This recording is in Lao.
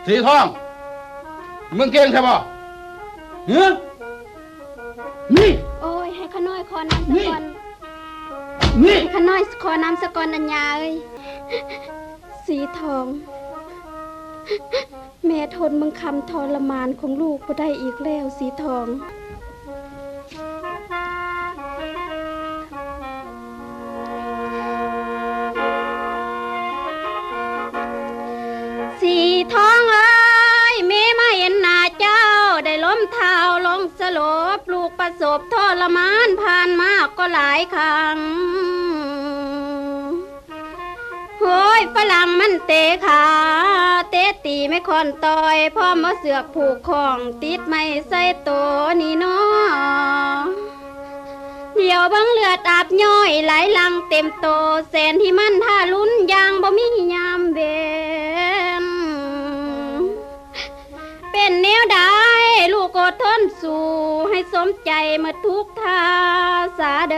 ສີທອງ ມຶງເກັ່ງແທ້ບໍ່? ຫື? ນີ້! ໂອ້ຍ ໃຫ້ຂ້ານ້ອຍຂໍນຳສະກ່ອນ. ນີ້! ນີ້! ໃຫ້ຂ້ານ້ອຍຂໍນຳສະກ່ອນ ອັນຍາເອີຍ. ສີທອງ ແມ່ທົນເບິ່ງຄຳທໍລະມານຂອງລູກບໍ່ໄດ້ອີກແລ້ວ ສີທອງ. ສີທອງເອີຍ ແມ່ມາເຫັນໜ້າເຈົ້າ ໄດ້ລົ້ມເທົ້າລົງສະຫຼົບ ລູກປະສົບທໍລະມານຜ່ານມາກໍຫຼາຍຄັ້ງ. ໂອ້ຍ ຝຣັ່ງມັນເຕະຂາ ເຕະຕີແມ່ຄ້ອນຕ່ອຍ ພ້ອມເອົາເຊືອກຜູກຂ້ອງ ຕິດໄມ້ໃສ່ໂຕນີ້ນໍ. ດຽວເບິ່ງເລືອດອາບຍ້ອຍ ໄຫຼຫຼັ່ງເຕັມໂຕ ແສນທີ່ມັນທາລຸນຢ່າງບໍ່ມີຍາມເວັ້ນ. ເປັນແນວໃດ ລູກອົດທົນສູ້ ໃຫ້ສົມໃຈໝົດທຸກທ່າສາເດີ.